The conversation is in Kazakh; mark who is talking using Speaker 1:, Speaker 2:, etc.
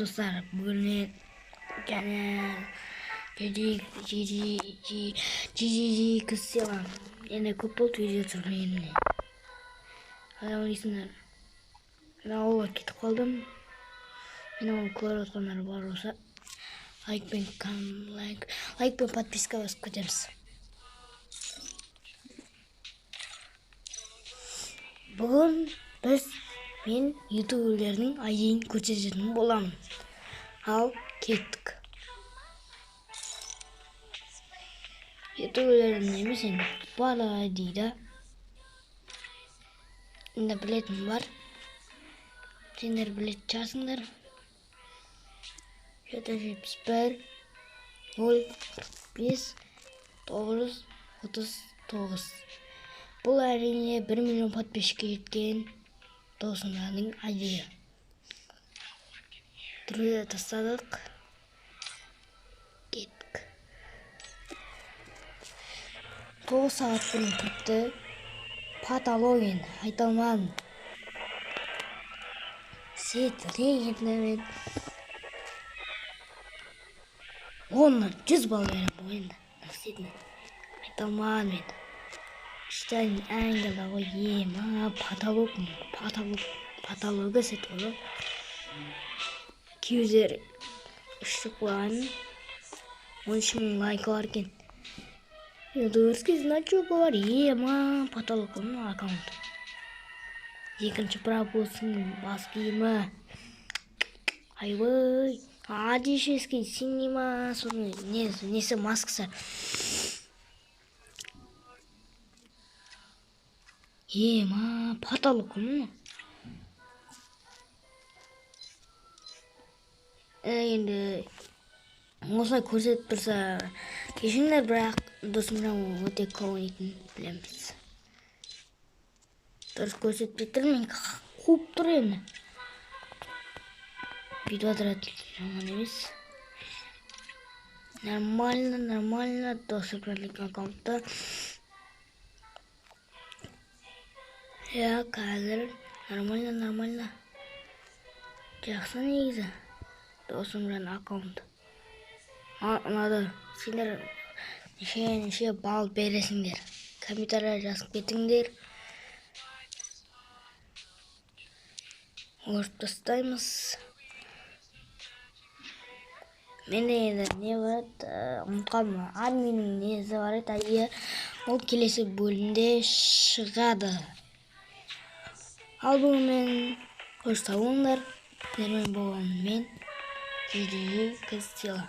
Speaker 1: Достар, бүгін мен және GGG Кстила. Енді көп болды видео түсірмегеніме. Қалай ойлайсыңдар? Мен ауылға кетіп қалдым. Мен оны көріп отқандар бар болса, лайк пен лайк пен подписка басып кетеміз. Бүгін мен ютуберлердің айдиін көрсететін боламын. Ал кеттік. Ютуберлердің емес енді барлық айдиді. Енді білетін бар. Сендер білетін шығарсыңдар. 771 0 45 939. Бұл әрине 1 миллион подписчикке жеткен досымның айдиі. Друзья тастадық. Кеттік. 9 сағат бұрын кіріпті. Потолок енді айта алмадым. Сет регентіне мен 10-нан 100 балл беремін бұл енді. Сетіне айта алмадым енді. Іштен ангела ғой, ема, потолок, потолок, потологы сет ғой. Кюзер үштік қойған. 13 мың лайкі бар екен. Ютуберский значок бар, ема, потолок қой мына аккаунт. Екінші пропускның бас киімі. Айбай, адишеский синема, соның несі маскасы. Ема, потолок қой мына. Енді осылай көрсетіп тұрса кешіріңдер, бірақ досымжан өте көп ойнайтынын білеміз. Дұрыс көрсетпей тұр, мен қуып тұр енді. Бүйтіп отырады, жаман емес. Нормально, нормально, досымжанның аккаунты. Иә, қазір нормально, нормально. Жақсы негізі. Досымжан аккаунт. Ұнады. Сендер неше балл бересіңдер? Комментария жазып кетіңдер. Өрт тастаймыз. Менде енді не бар еді, ұмытып қалдым. Админнің несі бар еді, әйе, ол келесі бөлімде шығады. Ал бүгін мен қош сау болыңдар. Сіздермен болған мен, GGG Кстила.